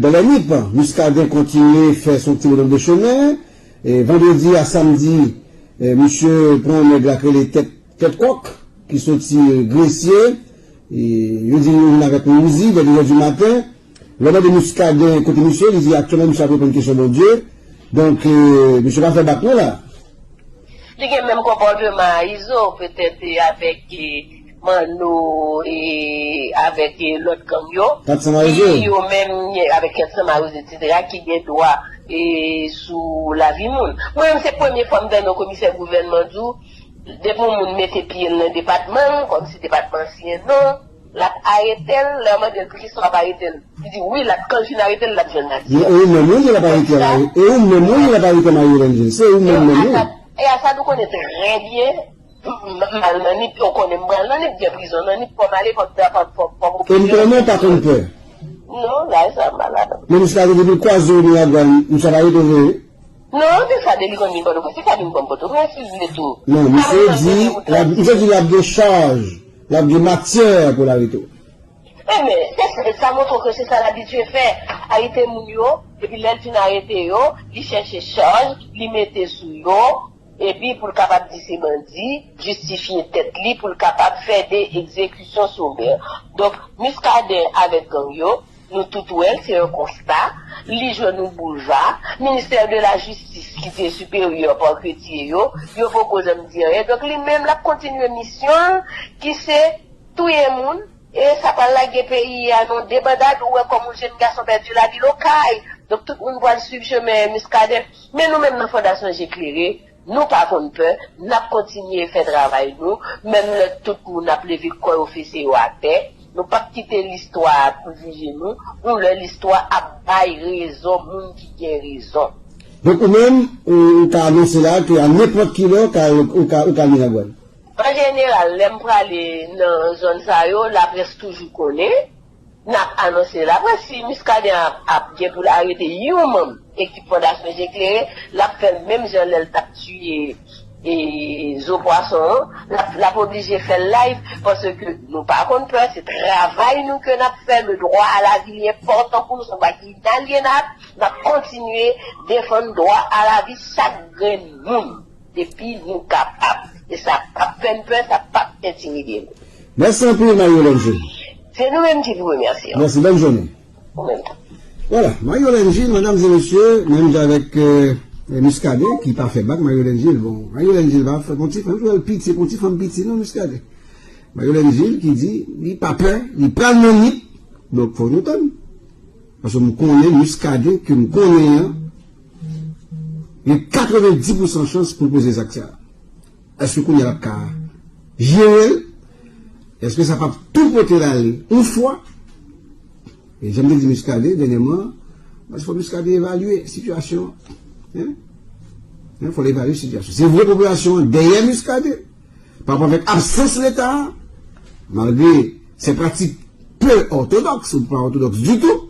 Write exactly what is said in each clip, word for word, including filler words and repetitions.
Dans les nippes, Muscadin kontinye fè son ti bonòm de chemen. E vandredi a samdi, e, misye pran nèg la k rele Tèt, Tèt Kòk, ki soti, e, Gresye. E, yo di li vin avèk yon Uzi vè de zè di maten. Lè w mande Muscadin kote misye, li di aktyèlman misye ap reponn kesyon Bondye. Donk, e, misye pa fè bak non la. Li gen menm konpòteman a Izo, petèt, e, avèk, e, Manno, e, avèk, e, lòt gang yo. Kat san Mawozo. Ki yo menm, e, avèk Kat san Mawozo, etsetera, ki gen dwa, e, sou lavi moun. Mwen menm, se premye fwa m tande yon komisè gouvènman di w, depi yon moun mete pye l nan depatman l, kòmsi depatman an siyen non, l ap arete l, lè yo mande l poukisa w ap arete l, li di wi, l ap, kan l fin arete l, l ap jwenn lavi a. E ou menm wi l ap arete, e ou menm wi l ap arete Mario Langel, se ou menm menm wi. E a sa nou konnen trè byen, m al nan Nip, yo konnen m pral nan Nip, gen prizon nan Nip, fò m ale, fò m fò m fò m E m konnen w pa konn pè. Non, la e sa m pa ladan. Men Muscadin depi l kwaze w Miragwàn, misye ap arete w vre wi. Non, se sa de li konn vin Pòtoprens, se sa vin pran Pòtoprens, si vle tou. Non, misye di, misye di l ap gen chaj, l ap gen matyè pou l arete w. Enben, se sa, sa montre ke se sa l abitye fè, arete moun yo, epi lè l fin arete yo, li chèche chaj, li mete sou yo, epi pou l kapab di se bandi, jistifye tèt li, pou l kapab fè de egzekisyon somè. Donk, Muscadin avèk gang yo, nou tout wè l, se yon konsta. Li jwenn yon boulva. Ministè de la Jistis, ki te siperyè paketye yo, yo poko janm di anyen. Donk, li menm, l ap kontinye misyon l, ki se touye moun. E sa pral lage peyi a nan debandad. Ou wè kòm yon jenn gason pèdi lavi l Okay. Donk, tout moun pral swiv chemen Muscadin. Men nou menm nan Fondasyon Je Klere, nou pa konn pè, n ap kontinye fè travay nou, menm lè tout moun ap leve kò yo, fese yo atè, nou p ap kite listwa a pou jije nou, yon lè listwa ap bay rezon moun ki gen rezon. Donk ou menm, ou, ou ka anonse la ke a nenpòt ki lè, ou ka, ou ka, ou ka Miragwàn. An jeneral, lè m prale nan zòn sa yo, laprès toujou konnen. N ap anonse laprès, si Muscadin ap, ap gen pou l arete yon manm ekip Fondasyon Je Klere, l ap fè l menm jan lè l t ap tiye, e, zo pwason an. L ap, l ap oblije fè l live, paske nou pa konn pè, se travay nou ke n ap fè. Le droit à la vie li enpòtan pou nou, se yon bagay ki inalyenab. N ap kontinye defann dwa a la vi chak grenn moun. Depi nou kapab. E sa p ap fè n pè, sa p ap entimide nou. Mèsi anpil, Mario Langel. Se nou menm ki pou remèsye w. Mèsi, bòn jounen. Ou menm tou. Vwala, Mario Langel, medam e mesye, menm jan avèk, euh, Muscadin, ki pa fè bak, Mario Langel, bon, Mario Langel pa fè, bon, ti fanm, jwenn piti, bon, ti fanm piti, non, Muscadin. Mario Langel ki di, li pa pè, li pral nan Nip, donk, fò nou tann. Paske m konnen Muscadin ke m konnen an, gen katrevenndis pousan chans pou l poze zak sa a. Èske kounye a l ap ka jere l? Èske sa p ap tou pote l ale yon fwa? E jan m te di Muscadin dènyèman, paske fò Muscadin evalye sitiyasyon an. Hein? Hein, fò l evalye sitiyasyon. Se vre popilasyon an dèyè Muscadin. Pa rapò avèk absans Leta a, malgre se pratik pe òtodòks ou pa òtodòks ditou,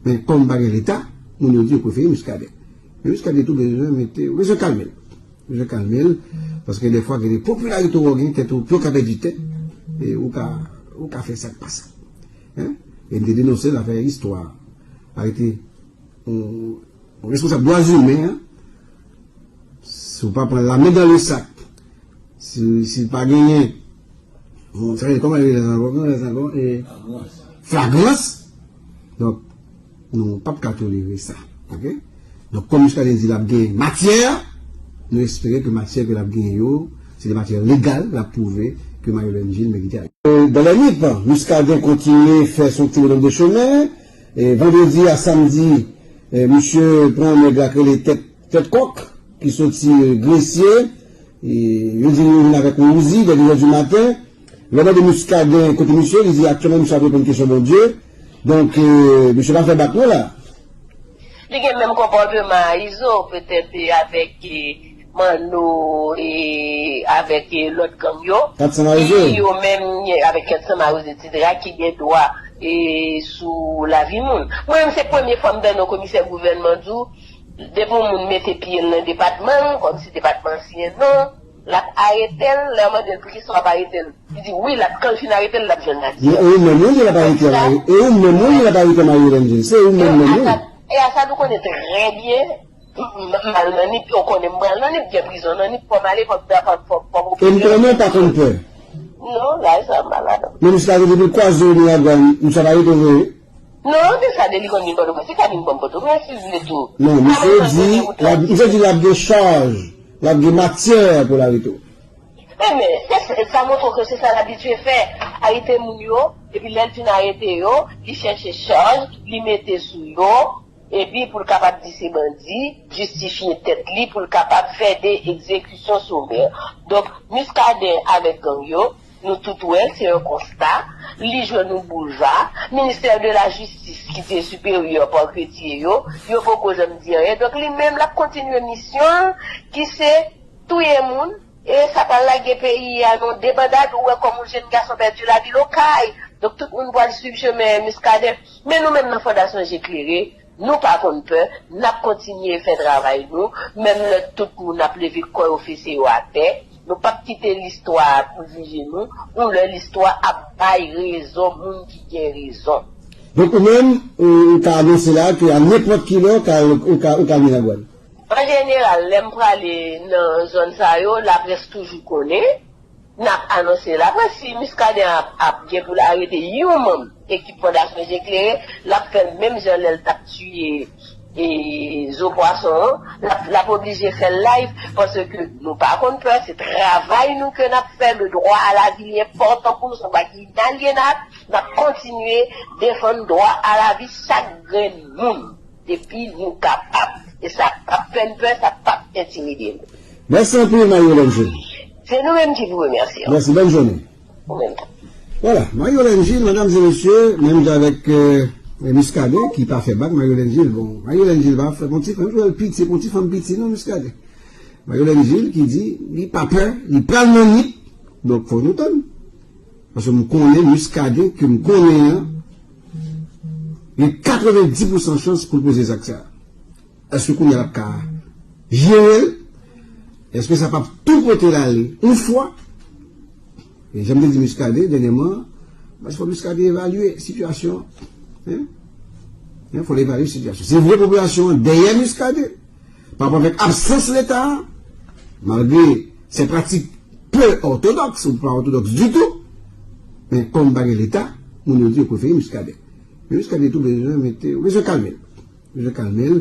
men kòm pa gen Leta, moun yo di yo prefere Muscadin. Men Muscadin tou bezwen mete, ou bezwen kalme l. Ou bezwen kalme l, paske dèfwa gen de popilarite w gen, tèt ou, pye w ka pèdi tèt, e ou ka, ou ka fè sa k pa sa. Hein? E m te denonse l avèk istwa arete yon, yon responsab dwa imen an, si w pa pran lamen dan le sak, si, si l pa genyen, bon, sa vle di, kòman yo rele sa ankò? Kòman yo rele sa ankò? E, flagrans. Donk, nou p ap ka tolere sa. Oke? Donk, kòm Muscadin di l ap gen matyè, nou espere ke matyè ke l ap genyen yo, se de matyè legal, l ap pwouve ke Mario Langel merite ale. Euh, dans les nippes, Muscadin kontinye fè son ti bonòm de chemen. E vandredi a samdi, e, misye pran nèg la k rele Tèt, Tèt Kòk, ki soti, e, Gresye. E, yo di li vin avèk yon Uzi vè de zè di maten. Lè w mande Muscadin kote misye, li di aktyèlman misye ap reponn kesyon Bondye. Donk, e, misye pa fè bak non la. Li gen menm konpòteman a Izo, petèt, e, avèk, e, Manno, e, avèk, e, lòt gang yo. Kat san Mawozo. Ki yo menm, e, avèk Kat san Mawozo, etsetera, ki gen dwa, e, sou lavi moun. Mwen menm, se premye fwa m tande yon komisè gouvènman di w, depi yon moun mete pye l nan depatman l, kòmsi depatman an siyen non, L ap arete l, lè yo mande l poukisa w ap arete l, li di wi, l ap, kan l fin arete l, l ap jwenn lavi. E ou menm wi, l ap arete, e ou menm wi, l ap arete Mario Landy. Se ou menm menm wi. E a sa nou konnen trè byen, m al nan Nip, yo konnen m pral nan Nip, gen prizon nan Nip, fò m ale, fò m, fò m, fò m, fò m. E m konnen pa konn pè. Non, la sa m pa ladan. Men misye la depi l kwaze w Miragwàn, misye ap arete w vre. Non, de sa de li konn vin Pòtoprens, li ka vin ban m Pòtoprens si l vle tou. Non, misye di, misye di l ap gen chaj, l ap gen matyè pou l arete w. Ebyen, se, se, sa montre ke se sa l abitye fè, arete moun yo, epi lè l fin arete yo, li chèche chaj, li mete sou yo, epi pou l kapab di se bandi, jistifye tèt li, pou l kapab fè de egzekisyon somè. Donk, Muscadin avèk gang yo, nou tout wè l, se yon konsta, li jwenn yon boulva, ministè de la jistis ki te siperyè paketye yo, yo poko janm di anyen. Donk, li menm, l ap kontinye misyon l, ki se touye moun, e sa pral lage peyi a nan debandad, ou wè kòman yon jenn gason pèdi lavi l Okay. Donk, tout moun pral swiv chemen Muscadin. Men nou menm nan Fondasyon Je Klere, nou pa konn pè, n ap kontinye fè travay nou, menm lè tout moun ap leve kò yo, fese yo atè, nou p ap kite listwa a pou jije nou, yon lè listwa ap bay rezon moun ki gen rezon. Donk, ou menm, ou, ou ka anonse la ke a nenpòt ki lè, ou ka, ou ka, ou ka Miragwàn. An jeneral, lè m prale nan zòn sa yo, laprès toujou konnen. N ap anonse laprès, si Muscadin ap, ap gen pou l arete yon manm ekip Fondasyon Je Klere, l ap fè l menm jan lè l t ap tiye, e, zo pwason an, l ap, l ap oblije fè l live, paske nou pa konn pè, se travay nou ke n ap fè, le droit à la vie li enpòtan pou nou, se yon bagay inalienab, n ap kontinye defann dwa a la vi chak grenn moun. Depi nou kapab. E sa p ap fè n pè, sa p ap entimide nou. Mèsi anpil, Mario Langy. Se nou menm ki pou remèsye w. Mèsi, bòn jounen. Ou menm tou. Vwala, Mario Langy, medam e mesye, menm jan avèk, euh, Muscadin, ki pa fè bak, Mario Langy, bon, Mario Langy pa fè, bon, ti fanm, piti, bon, ti fanm piti, non, Muscadin. Mario Langy ki di, li pa pè, li pral nan Nip, donk fò nou tann. Paske m konnen Muscadin ke m konnen an, gen katrevenndis pousan chans pou l poze zak sa a. Èske kounye a l ap ka jere l? Èske sa p ap tou pote l ale yon fwa? E jan m te di Muscadin dènyèman, paske fò Muscadin evalye sitiyasyon an. Hein? Hein, fò l evalye sitiyasyon. Se vre popilasyon an dèyè Muscadin. Pa rapò avèk absans Leta a, malgre se pratik pe òtodòks ou pa òtodòks ditou, men kòm pa gen Leta, moun yo di yo prefere Muscadin. Men Muscadin tou bezwen mete, ou bezwen kalme l. Ou bezwen kalme l,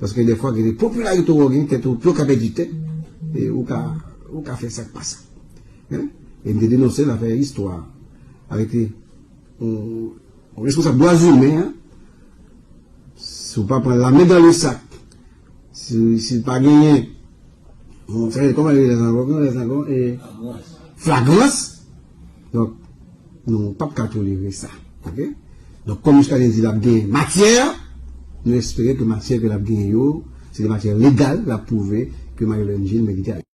paske dèfwa gen de popilarite w gen, tèt ou, pye w ka pèdi tèt, e ou ka, ou ka fè sa k pa sa. Hein? E m te denonse l, afè istwa arete yon, yon responsab dwa imen an, si w pa pran la main dans le sac, si, si l pa genyen, bon, sa vle di, kòman yo rele sa ankò, kòman yo rele sa ankò, e, flagrans, donk, nou p ap ka tolere sa, oke? Donk, kòm Muscadin di l ap gen matyè, nou espere ke matyè ke l ap gen yo, se de matyè legal, l ap pwouve ke Mario Langy merite ale.